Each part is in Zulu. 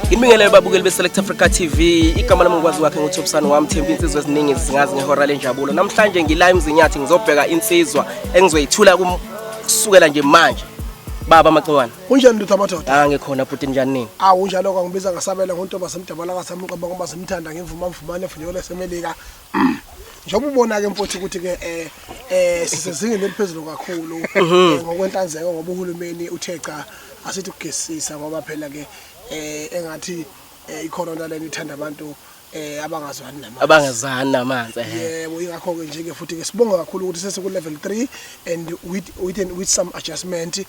Nginibingelele babukeli be-Select Africa TV. Igama lami ngikwazi wakhe nguThobisani wami Themba insizwa eziningi zingazi ngehora lenjabulo. Namhlanje ngila eMzinyathi ngizobheka insizwa engizoyithula kusukela nje manje. Baba Macewane. Kunjani lutho amadoda? Ah ngikhona bhuti njani nini? Awu unjalo kwangibiza ngasabela ngontomba semdabala kasamqaba ngoba simthanda ngimvuma mvumane funyole semelika. Njengoba ubona ke mfowethu ukuthi ke sisezingeni eliphezulu kakhulu ngokwenhlanzeko ngoba uhulumeni uthe cha asithi ukugesisa ngoba phela ke engathi icorona lena ithanda abantu abangazwani namanzi. Abangazani namanzi ehe. Yebo ingakho ke nje ke futhi ke sibonga kakhulu ukuthi sesiku level 3 and with some adjustment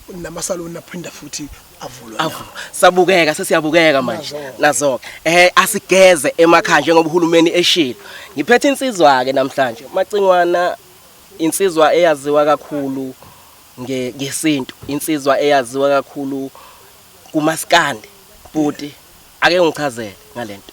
namasaluni aphinda futhi avulwa. Avu sabukeka sesiyabukeka manje nazo asigeze emakhaya njengoba uhulumeni eshilo. Ngiphethe insizwa ke namhlanje Macingwana, insizwa eyaziwa kakhulu ngesintu, insizwa eyaziwa kakhulu kumaskandi. Bhuti ake ngichazele ngalento.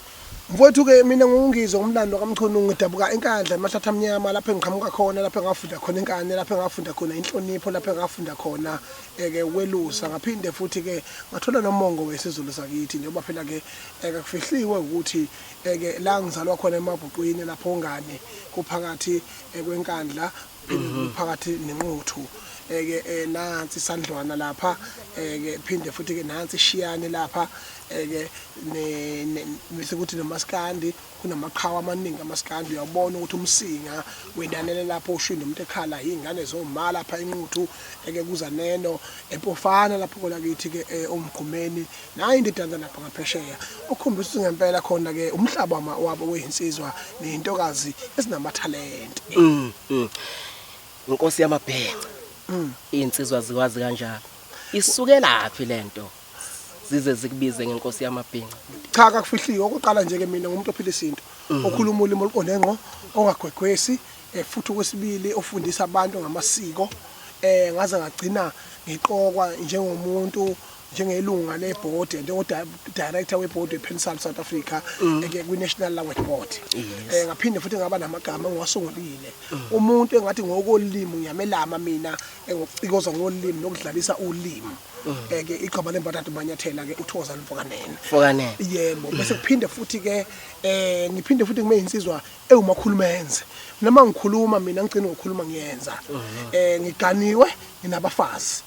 Mfowethu ke mina ngungizwe ngomlando kaMchunu, ngidabuka eNkandla eMahlatha Amnyama lapho engiqhamuka khona, lapho engafunda khona inkani, lapho engafunda khona inhlonipho, lapho engafunda khona ke ukwelusa, ngaphinde futhi ke ngathola nomongo wesiZulu sakithi njengoba phela ke akufihliwe ukuthi ke la ngizalwa khona eMabhuqwini lapho ngane kuphakathi kweNkandla phakathi nenquthu ke nansi isandlwana lapha ke phinde futhi ke nansi ishiyane lapha ke ne bese kuthi nomaskandi kunamaqhawe amaningi amaskandi. Uyabona ukuthi umsinga wendanele lapho ushinda umuntu ekhala izingane zoma lapha enquthu eke kuza neno empofana lapho kona kithi ke omgqumeni nayi into edansa lapha ngaphesheya okukhombisa ukuthi ngempela khona ke umhlaba wabo weyinsizwa nezintokazi ezinamathalente. Inkosi yamabhenca. Insizwa zikwazi kanjalo. Isukelaphi lento? Zize zikubize ngenkosi yamabhinca. Cha akufihliwe okokuqala nje ke mina ngumuntu ophila isintu, okhuluma ulimi oluqonde ngqo, ongagwegwesi, futhi okwesibili ofundisa abantu ngamasiko. Ngaze ngagcina ngiqokwa njengomuntu njengelunga lebhodi njengo director webhodi wePensal South Africa ke kwi National Language Board. Ngaphinde futhi ngaba namagama engiwasungulile. Umuntu engathi ngokolimi ngiyamelama mina ngokucikoza ngolimi nokudlalisa ulimi. Ke igama lembathathu manyathela ke uthokozani Mfokanene. Mfokanene. Yebo bese kuphinde futhi ke ngiphinde futhi ngime insizwa ewumakhulumenze. Noma ngikhuluma mina ngigcina ngokukhuluma ngiyenza. Ngiganiwe nginabafazi.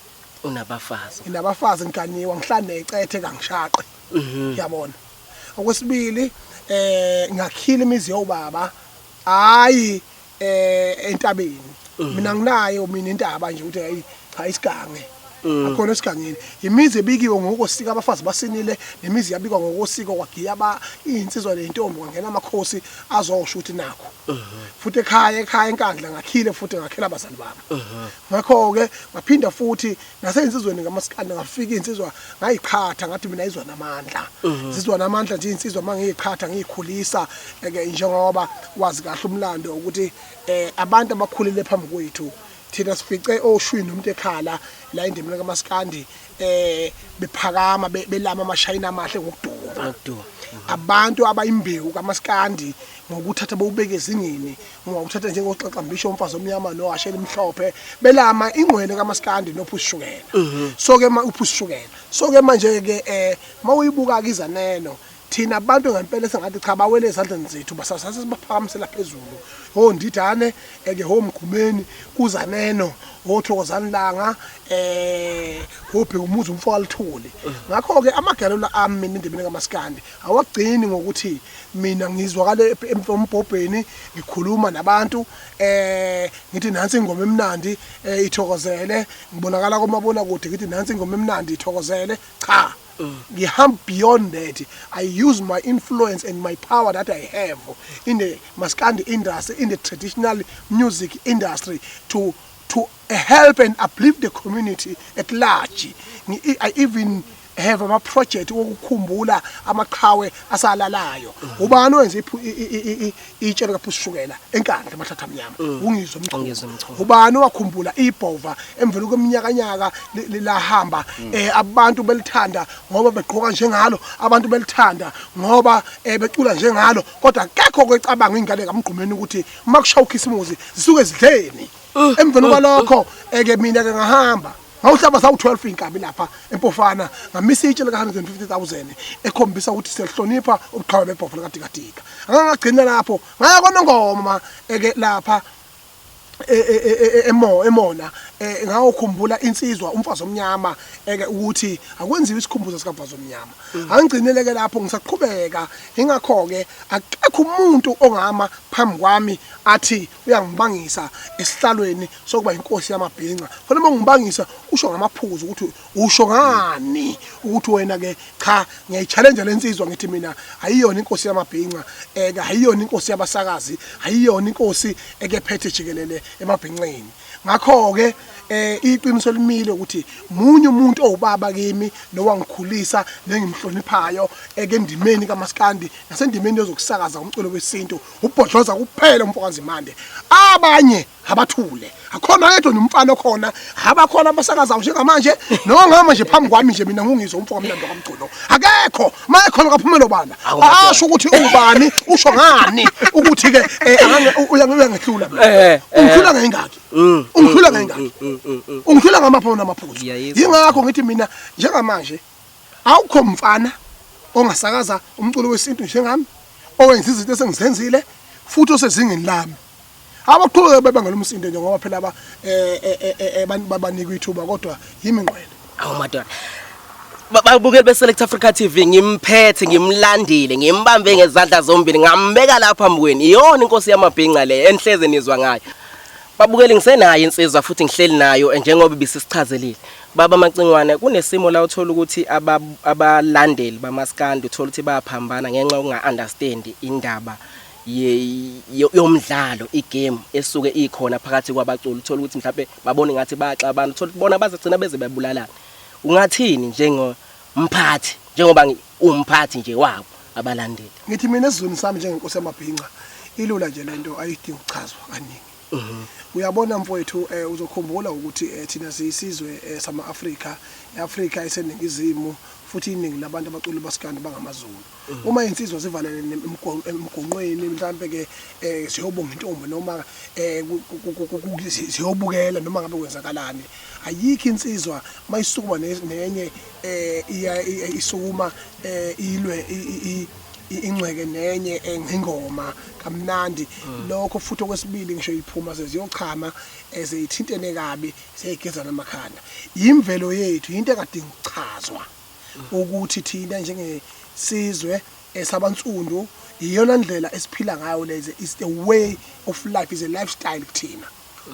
Unabafazi. Nginabafazi ngiganiwe ngihlala necethe kangishaqe. Uyabona. Okwesibili ngakhila imizi yobaba hayi entabeni. Mina nginayo mina intaba nje ukuthi hayi cha isigange. Akhona esigangeni. Imizi ebikiwe ngokosiko abafazi basinile, nemizi yabikwa ngokosiko kwagiya aba insizwa nentombi kwangena amakhosi azosho ukuthi nakho. Futhi ekhaya eNkandla ngakhile futhi ngakhela abazali bami. Ngakho ke ngaphinda futhi naseinsizweni ngamaskandi ngafika insizwa ngayiqhatha ngathi mina izwa namandla. Zizwa namandla nje insizwa mangiyiqhatha ngiyikhulisa ke njengoba wazi kahle umlando ukuthi abantu abakhulile phambi kwethu thina sifice oshwini umuntu ekhala la endimeni kaMaskandi bephakama belama amashayina amahle ngokuduma. Abantu abayimbewu kaMaskandi ngokuthatha bowubeke ezingeni ngokuthatha njengoxaxambisho umfazi omnyama nohashela imhlophe belama ingqwele kaMaskandi nophusishukela. So ke uphusishukela. So ke manje ke mawuyibuka ke izaneno thina abantu ngempela sengathi cha bawele ezandleni zethu basasase sibaphakamisela phezulu. Ho ndidane eke ho mgqumeni kuzaneno othokozani langa hobhe umuzi umfo kaLithuli. Ngakho ke amagalelo ami mina endimeni kaMaskandi awagcini ngokuthi mina ngizwakale embhobheni ngikhuluma nabantu ngithi nansi ingoma emnandi ithokozele, ngibonakala komabona kude ngithi nansi ingoma emnandi ithokozele. Cha ngihamba beyond that. I use my influence and my power that I have in the Maskandi industry, in the traditional music industry to help and uplift the community at large. I even have ama project wokukhumbula amaqhawe asalalayo. Ubani owenze itshe likaphusishukela eNkandla eMahlatha Amnyama? Ungizwe Mchunu. Ungizwe Mchunu. Ubani owakhumbula ibhova emveni kweminyakanyaka lahamba abantu belithanda ngoba begqoka njengalo, abantu belithanda ngoba becula njengalo, kodwa akekho kwecabanga ingane kaMgqumeni ukuthi makushaya ukhisimuzi zisuke zidleni. Emveni kwalokho ke mina ke ngahamba. Ngawuhlaba sawu-12 inkabi lapha eMpofana, ngamisa itshe lika 150,000 ekhombisa ukuthi siyahlonipha ubuqhawe bebhovu likaDikadika. Angangagcina lapho, ngaya kwaNongoma eke lapha emona ngawukhumbula insizwa umfazi omnyama eke ukuthi akwenziwe isikhumbuzo sikamfazi omnyama. Angigcineleke lapho ngisaqhubeka, ingakho ke akekho umuntu ongama phambi kwami athi uyangibangisa esihlalweni sokuba inkosi yamabhinca. Fanele uma ungibangisa usho ngamaphuzu ukuthi usho ngani ukuthi wena ke cha ngiyayi-challenge lensizwa, ngithi mina ayiyona inkosi yamabhinca, ayiyona inkosi yabasakazi, ayiyona inkosi ekephethe jikelele emabhinceni. Ngakho ke iqiniso limile ukuthi munye umuntu owubaba kimi nowangikhulisa nengimhloniphayo ekendimeni kaMaskandi nasendimeni yozokusakaza umculo wesintu, ubhodloza kuphela umfokaNzimande. Abanye abathule, akhona yedwa nomfana okhona, abakhona abasakazayo njengamanje nongama nje phambi kwami nje mina ngungizwa umfoka Mlando kaMculo akekho. Mayekhona kaphumelo bala asho ukuthi ubani, usho ngani ukuthi ke uyangehlula mina. Ungihlula ngengaki, ungihlula ngengaki, ungihlula ngamaphi namaphuzu. Yingakho ngithi mina njengamanje awukho mfana ongasakaza umculo wesintu njengami, owenza izinto esengizenzile futhi osezingeni lami. Abaqhubeke bebangela umsindo nje ngoba phela abantu babanikwa ithuba, kodwa yimi ngqwele. Awu madoda. Babukeli be-Select Africa TV, ngimphethe, ngimlandile, ngimbambe ngezandla zombili, ngambeka lapha phambi kwenu. Iyona inkosi yamabhinca le enhleze nizwa ngayo. Babukeli, ngisenayo insizwa futhi ngihleli nayo njengoba ibisichazelile. Baba Macingwane, kunesimo la uthola ukuthi abalandeli bamaskandi uthola ukuthi bayaphambana ngenxa yokunga-understand indaba yomdlalo, igame esuke ikhona phakathi kwabaculi. Uthola ukuthi mhlawumbe babone ngathi bayaxabana, uthola ukuthi bona bazagcina beze bebulalana. Ungathini njengomphathi, njengoba umphathi nje wabo abalandeli? Ngithi mina esizweni sami njengenkosi yamabhinca, ilula nje lento, ayidingi ukuchazwa kaningi. Uyabona mfowethu, uzokhumbula ukuthi thina siyisizwe sama-Afrika, i-Afrika eseningizimu, futhi iningi labantu abaculi basikandi bangamaZulu. Uma insizwa zivalele emgonqweni mhlambe ke ziyobonga intombi noma ziyobukela noma ngabe kwenzakalani, ayikho insizwa mayisukuma nenye isukuma ilwe ingcweke nenye ngengoma kamnandi. Lokho futhi okwesibili, ngisho iphuma seziyochama seyithintene kabi, seyigeza namakhanda. Imvelo yethu into engadingi ukuchazwa ukuthi thina njengesizwe esabansundu iyona ndlela esiphila ngayo. Leze is the way of life, is a lifestyle kuthina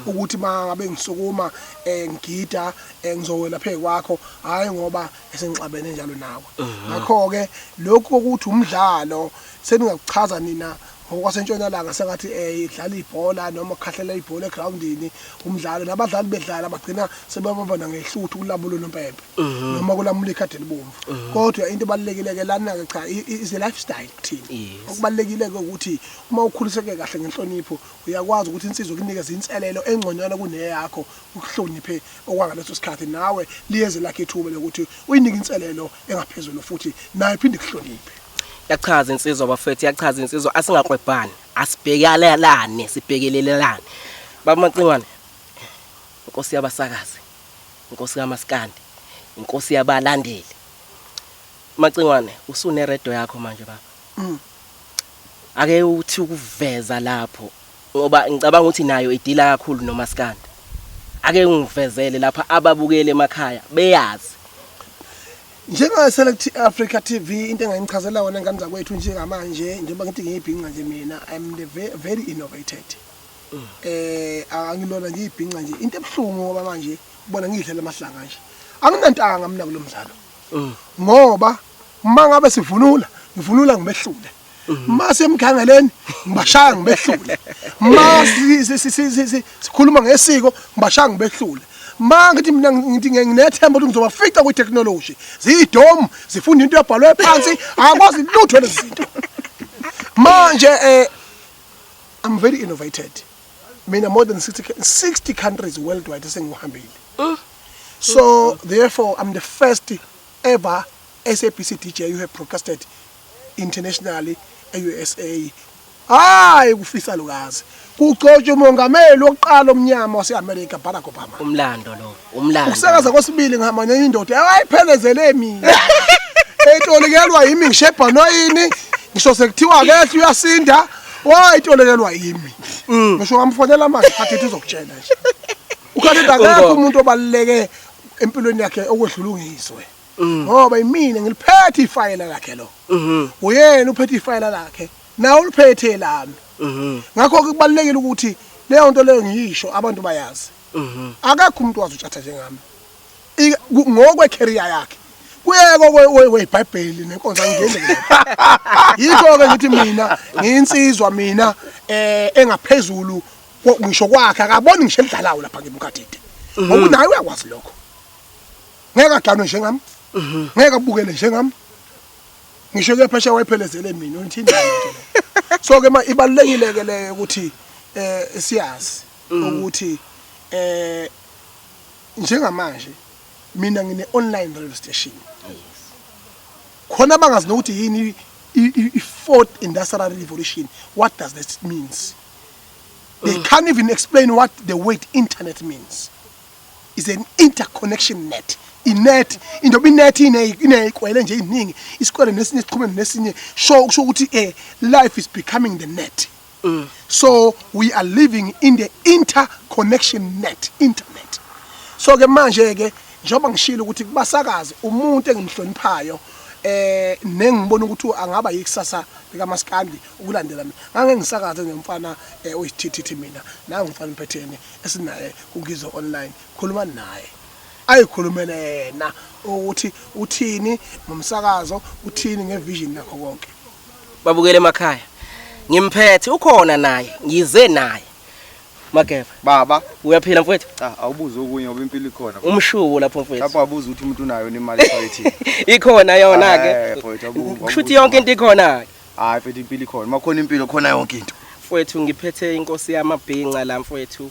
ukuthi mangabe ngisukuma ngigida ngizowela phezu kwakho, hayi ngoba esengixabene njalo nawe. Ngakho ke lokhu kokuthi umdlalo seningakuchaza nina ngokwasentshonalanga sengathi idlala ibhola noma kukhahlela ibhola egroundini umdlalo, nabadlali bedlala bagcina sebabambana ngehluthu kulamula unompempe noma kulamula ikhadi elibomvu. Kodwa into ebalulekile ke lana ke cha, is a lifestyle kuthina. Okubalulekile ke ukuthi uma ukhuliseke kahle ngenhlonipho, uyakwazi ukuthi insizwa kunikeze inselelo engconywana kuneyakho, ukuhloniphe okwangaleso sikhathi, nawe liyeze lakhe ithuba lokuthi uyinike inselelo engaphezulu futhi naye iphinde ikuhloniphe. Yachaza insizwa bafethu, yachaza insizwa. Asingakwebhani, asibhekalelane, sibhekelelane. Baba Macingwane, inkosi yabasakazi, inkosi kaMaskandi, inkosi yabalandeli. Macingwane, usune radio yakho manje baba. Ake uthi ukuveza lapho ngoba ngicabanga ukuthi nayo idila kakhulu noMaskandi. Ake ungivezele lapha ababukeli emakhaya beyazi. Njenga Select Africa TV, into engayichazela wona ngane zakwethu njengamanje, njengoba ngithi ngiyibhinca nje mina, I'm the very innovated. Angilona nje ibhinca nje, into ebuhlungu ngoba manje ubona ngidlela amahlanga nje, anginantanga mina kulo mdlalo ngoba uma ngabe sivunula, ngivunula ngibehlule, mase emkhangeleni ngibashaya ngibehlule, ma sikhuluma ngesiko ngibashaya ngibehlule. Ma ngithi mina ngithi nginethemba ukuthi ngizobafica kwi-technology, ziyidomu zifunda into ebhalwe phansi, akwazi lutho lezi zinto manje. I'm very innovated mina, more than 60 countries worldwide esengihambile, so therefore I'm the first ever SABC DJ who have broadcasted internationally e-USA. Hayi kufisa lukazi. Kugcotshwa umongameli wokuqala omnyama wase-America Barack Obama. Umlando lo, umlando. Ukusakaza kwesibili ngihamba nenye indoda ayiphelezele mina. Etolikelwa yimi ngishebha noyini ngisho sekuthiwa akekho uyasinda wayitolekelwa yimi. Ngisho ngamfonela manje khathi uzokutshela nje. Ukhathi akekho umuntu obaluleke empilweni yakhe okwedlula uNgizwe. Ngoba imina ngiliphethe ifayela lakhe lo. Uyena uphethe ifayela lakhe. Nawe uliphethe lami. Ngakho ke kubalulekile ukuthi leyo nto leyo ngiyisho abantu bayazi. Akekho umuntu wazi uTshatha njengami. Ngokwe career yakhe. Kuyeko kweBhayibheli nenkonzo angene kulokho. Yikho ke ngithi mina ngiyinsizwa mina engaphezulu ngisho kwakhe akaboni ngisho elidlalayo lapha kimi uKhathide. Ngoba naye uyakwazi lokho. Ngeke aganwe njengami. Ngeke abukele njengami. Ngisho ke phesha wayiphelezele mina uthini nto leyo. So ke ma ibalulekile ke leyo ukuthi siyazi ukuthi njengamanje mina ngine online radio station. Khona bangazi nokuthi yini i-fourth industrial revolution, what does this means? They can't even explain what the word internet means. It's an interconnection net. Inet indoba inet ineyikwele nje iningi isikwele nesinye sixhumene nesinye sho kusho ukuthi life is becoming the net. So we are living in the interconnection net, internet. So ke manje ke njengoba ngishilo ukuthi kubasakazi umuntu engimhloniphayo nengibona ukuthi angaba yikusasa likaMaskandi ukulandela mina. Ngake ngisakaze nemfana oyisithithithi mina nangumfana uphethene esinaye kuNgizwe online khuluma naye. Ayikhulumele yena ukuthi uthini ngomsakazo, uthini ngevision nakho konke. Babukele emakhaya. Ngimphethe ukhona naye, ngize naye. Mageba. Baba, uyaphila mfowethu? Cha, awubuze okunye ngoba impilo ikhona. Umshubo lapho mfowethu. Lapho abuza ukuthi umuntu unayo imali ephakethini. Ikhona yona ke. Kusho ukuthi yonke into ikhona. Hayi mfethu impilo ikhona. Makhona impilo khona yonke into. Mfowethu ngiphethe inkosi yamabhinca la mfowethu.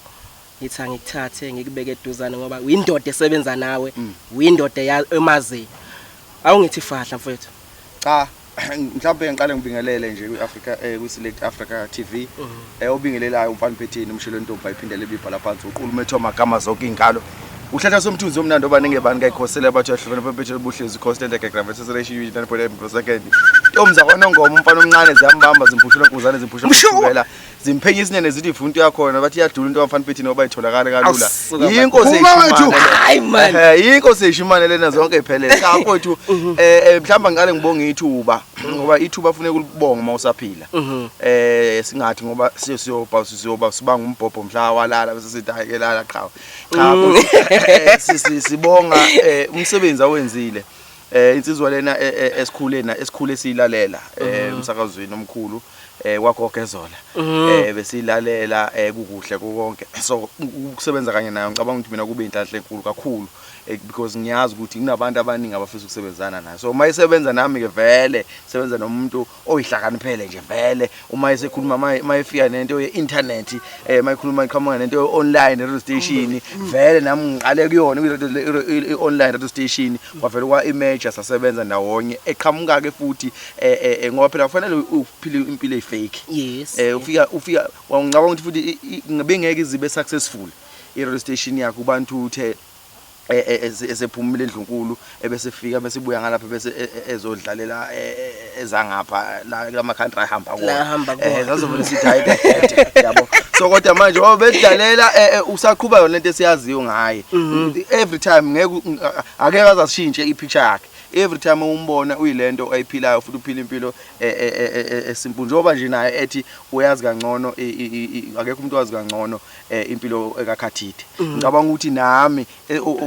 Ngithi angikuthathe ngikubeke eduzane ngoba uyindoda esebenza nawe, uyindoda emaziyo. Awungithi fahla mfowethu. Cha, mhlawumbe ngiqale ngibingelele nje kwi-Africa kwi-Select Africa TV. Obingelelayo umfana Phetheni umshilo ntombi ayiphindele ibibhala phansi uqulumethe amagama zonke ingalo. Uhlahla somthunzi omnandi obaningi abantu kayikhosela abathi ahlukene phephethe buhlezi constant like gravity 9.8 per second. Ntombi zakwaNongoma umfana omncane ziyambamba zimphushela nkuzane zimphushela kusukela zimphenya isinene zithi ifuna into yakhona bathi iyadula into kamfana Phetheni ngoba itholakala kalula. Yinkosi eyishimane. Hayi man. Yinkosi eyishimane lena zonke iphelele. Cha mfowethu mhlawumbe ngiqale ngibonge ithuba ngoba ithuba kufuneka ulibonge uma usaphila. Singathi ngoba siyoba siyoba sibanga umbhobho mhla walala bese sithi hayi ke lala qhawe. Cha sibonga umsebenzi awenzile. Insizwa lena esikhule na esikhule silalela umsakazweni omkhulu kwaGogezola besilalela kukuhle konke. So ukusebenza kanye nayo ngicabanga ukuthi mina kube inhlanhla enkulu kakhulu because ngiyazi ukuthi kunabantu abaningi abafisa ukusebenzana naye. So uma isebenza nami ke vele sebenza nomuntu oyihlakaniphele nje vele uma esekhuluma uma efika nento ye-internet uma ekhuluma iqhamuka nento online radio station vele nami ngiqale kuyona i-online radio station kwavele kwa-emerge sasebenza ndawonye eqhamuka ke futhi ngoba phela kufanele uphile impilo efake. Yes. Ufika ngicabanga ukuthi futhi bengeke izibe successful i-radio station yakho kubantu uthe esephumile endlunkulu ebese fika bese buya ngalapha bese ezodlalela ezangapha la kuma country ahamba kuwona sazovela sithi hayi yabo. So kodwa manje obedlalela usaqhuba yona lento esiyaziyo ngaye every time ngeke akeke azashintshe ipicture yakhe. Every time umbona uyilento ayiphilayo futhi uphila impilo esimple njengoba nje naye ethi uyazi kangcono akekho umuntu wazi kangcono impilo ekaKhathide. Ngicabanga ukuthi nami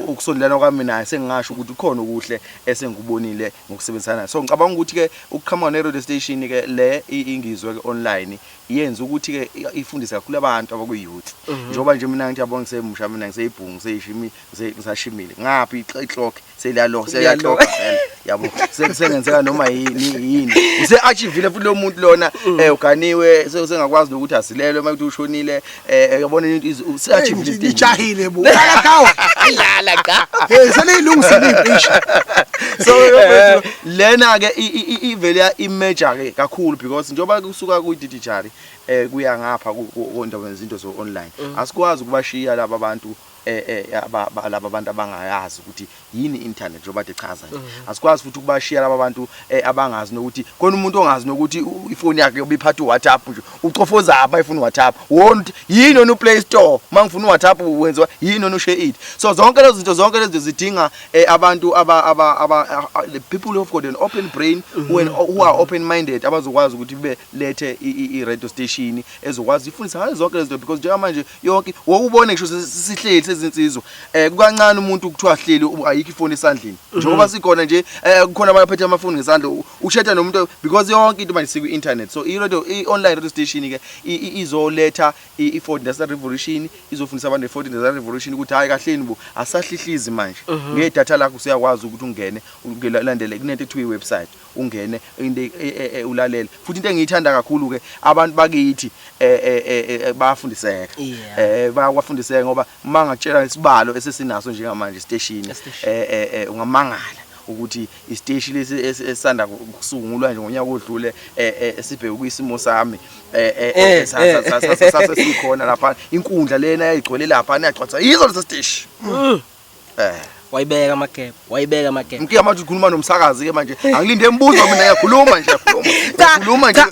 ukusondelana kwami naye sengingasho ukuthi kukhona okuhle esengikubonile ngokusebenzisana naye. So ngicabanga ukuthi ke ukuqhamuka ne radio station ke le iNgizwe ke online yenza ukuthi ke ifundise kakhulu abantu abakuyi youth. Njengoba nje mina ngithi yabona ngisemusha mina ngiseyibhungu ngiseyishimi ngisashimile ngaphi iclock seliyalo seyaclock vele yabo sengenzeka noma yini use achievile futhi lo muntu lona uganiwe sengakwazi nokuthi asilelwe uma kuthi ushonile yabona into use achievile ijahile bo lala khawa lala cha selilungisile ipisha. So lena ke Isivele ya emerge ke kakhulu because njengoba kusuka ku digital kuya ngapha kondaba izinto zo online, asikwazi ukubashiya laba bantu laba bantu abangayazi ukuthi yini internet, njengoba dechaza nje. Asikwazi futhi ukubashiya laba bantu abangazi nokuthi khona umuntu ongazi nokuthi ifoni yakhe ubiphatha uWhatsApp nje, ucofoza apha ifuna uWhatsApp wona yini, ona uPlay Store mangifuna uWhatsApp wenziwa yini, ona uShare It. So zonke lezo zinto, zonke lezo zidinga abantu aba aba aba the people who have got an open brain, who are open minded, abazokwazi ukuthi belethe i radio station ezokwazi ifundisa ngazo zonke lezo zinto, because njengamanje yonke wokubona ngisho sihleli sezinsizwa, kukancane umuntu kuthiwa hleli ayikho ifoni esandleni. Njengoba sikhona nje, kukhona abantu abaphethe amafoni ngesandla, ushetha nomuntu, because yonke into manje siku internet. So i radio, i online radio station ke izoletha i fourth industrial revolution, izofundisa abantu nge fourth industrial revolution ukuthi hayi, kahleni bo, asahlihlizi manje. Ngedatha lakho usiyakwazi ukuthi ungene ulandele kunento ekuthiwa i-website, ungene into ulalele. Futhi into engiyithanda kakhulu ke, abantu bakithi bayafundiseka. Bayakwafundiseka ngoba uma ngakutshela isibalo esesinaso njengamanje station, Estation. Ungamangala ukuthi isiteshi lesi esisanda kusungulwa nje ngonyaka odlule, sibheke kwisimo sami, sase sikhona lapha, inkundla lena yayigcwele lapha, yagcwatha yizo leso siteshi. Wayibeka amagebe, wayibeka amagebe. Inkinga manje ukhuluma nomsakazi ke manje, angilinde imibuzo mina, ngiyakhuluma nje, ngiyakhuluma. Cha, Ngiyakhuluma nje. Cha,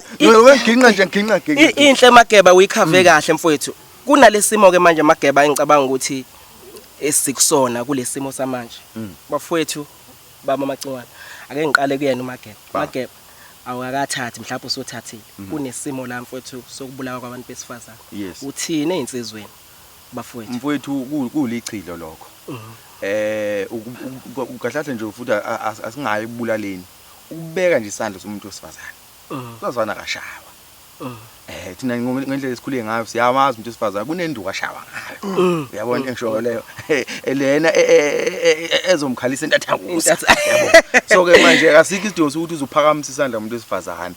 Nginqa nje, nginqa nginqa. Inhle Mageba, uyikhave kahle mfowethu. Kunalesimo ke manje Mageba, engicabanga ukuthi esikusona kulesimo samanje. Bafowethu, baba Macingwane, ake ngiqale kuyena uMageba. Ba. Mageba, awakathathi, mhlawumbe usuthathile. Kunesimo la mfowethu sokubulawa kwabantu besifazane. Yes. Uthini einsizweni, bafowethu? Mfowethu, kulichilo lokho. Ukahlahle nje futhi asingayi ekubulaleni. Ukubeka nje isandla somuntu wesifazane. Usazwana kashawa. Thina ngendlela esikhule ngayo siyamazi umuntu wesifazane kunenduku ashawa ngayo. Uyabona engisho leyo. Lena ezomkhalisa entathakusa. Yabo. So ke manje asikho isidingo sokuthi uzophakamisa isandla umuntu wesifazane.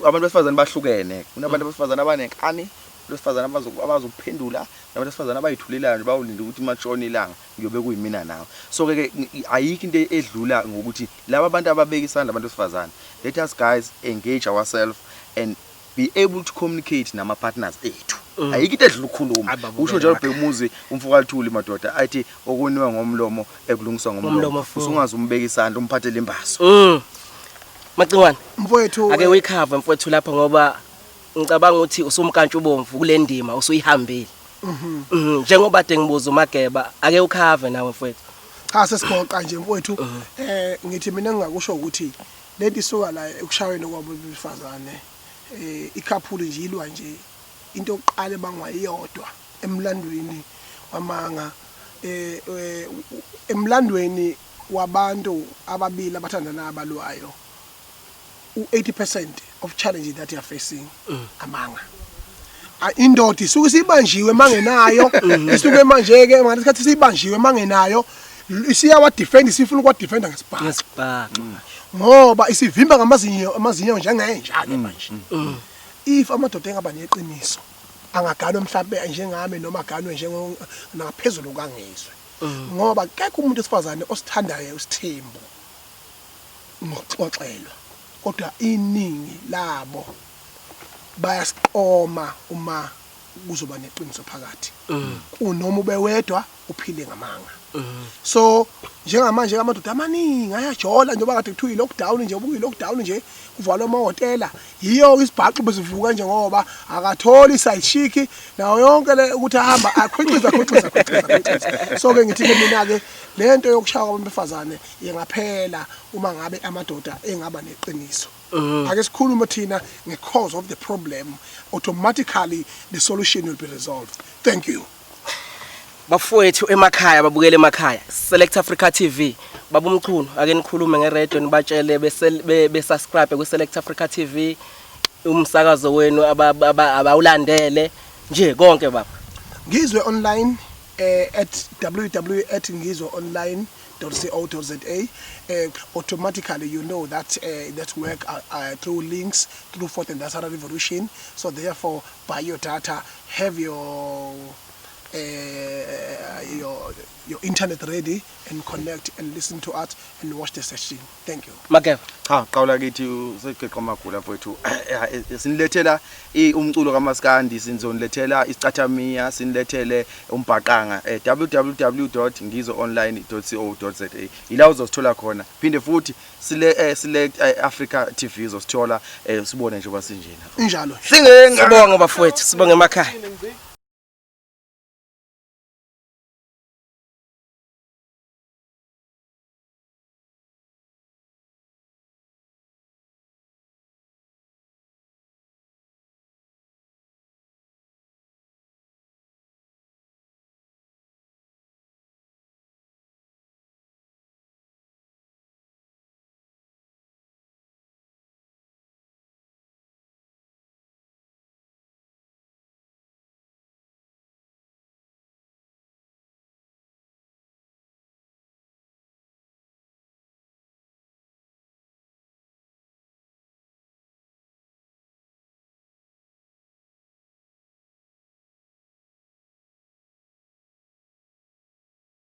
Abantu besifazane bahlukene. Kunabantu besifazane abanenkani, besifazane abazokuphendula, nabantu besifazane abayithulelayo nje, bawulinda ukuthi mashona ilanga ngiyobe kuyimina nawe. So ke ayikho into edlula ngokuthi laba abantu ababeka isandla abantu besifazane. Let us guys engage ourselves and be able to communicate nama partners ethu. Ayikho into edlula ukukhuluma. Ababuke Usho njalo emakhaya. Bhekumuzi umfokaLuthuli madoda athi okoniwa ngomlomo ekulungiswa Ngomlomo ngomlomo. futhi. Usungaze umbeka isandla umphathele imbaso. Macingwane, Mfowethu, ake uyikhave mfowethu lapha, ngoba ngicabanga ukuthi usumkantsha ubomvu kule ndima usuyihambile. Njengoba de ngibuza uMageba, ake ukhave nawe mfowethu. Cha, sesigoqa nje mfowethu. Ngithi mina ngingakusho ukuthi lento isuka la ekushaweni kwabo besifazane. Ikhaphuli nje ilwa nje into yokuqala ebangwa iyodwa emlandweni wamanga, emlandweni wabantu ababili abathandana abalwayo, u80% of challenges that you are facing amanga. Indoda isuke isibanjiwe mangenayo, isuke manje ke ngalesikhathi sibanjiwe mangenayo, isiyawa defend, isifuna ukwa defenda ngesibhaxu. Ngesibhaxu. Ngoba isivimba ngamazinyo, amazinyo njengenja ke manje. If amadoda engaba neqiniso, angaganwa mhlawumbe njengami noma aganwe njengo naphezulu kangizwe, ngoba kekho umuntu esifazane osithandayo usithembu ngokuxoxelwa, kodwa iningi labo bayasiqoma uma kuzoba neqiniso phakathi, kunoma ube wedwa uphile ngamanga. So njengamanje amadoda amaningi ayajola, njengoba kade kuthiwa i-lockdown nje, ubuyi-lockdown nje, kuvalwa amahhotela, yiyo isibhaxu besivuka nje, ngoba akatholi i-side chick nayo yonke le ukuthi ahamba akhwixiza, akhwixiza, akhwixiza, akhwixiza. So ke ngithi-ke mina-ke le nto yokushaya kwabantu besifazane ingaphela uma ngabe amadoda engaba neqiniso. Ake sikhulume thina nge-cause of the problem, automatically the solution will be resolved. Thank you. Bafowethu emakhaya, babukele emakhaya, Select Africa TV. Baba uMchunu, ake nikhulume ngeradio, nibatshele be subscribe ku Select Africa TV, umsakazo wenu abawulandele nje konke, baba. Ngizwe online at www@ngizweonline.co.za. Automatically you know that that work through links through fourth industrial revolution. So therefore buy your data, have your your internet ready and connect and listen to us and watch the session. Thank you. Mageba. Cha, qawula kithi usegeqa amagula mfowethu. Sinilethela umculo kaMaskandi, sinizonilethela isicathamiya, sinilethele umbhaqanga. www.ngizoonline.co.za ila uzosithola khona. Phinde futhi sile Select Africa TV uzosithola, sibone njengoba sinjena. Injalo. Singenga Sibonge bafowethu, sibonge emakhaya.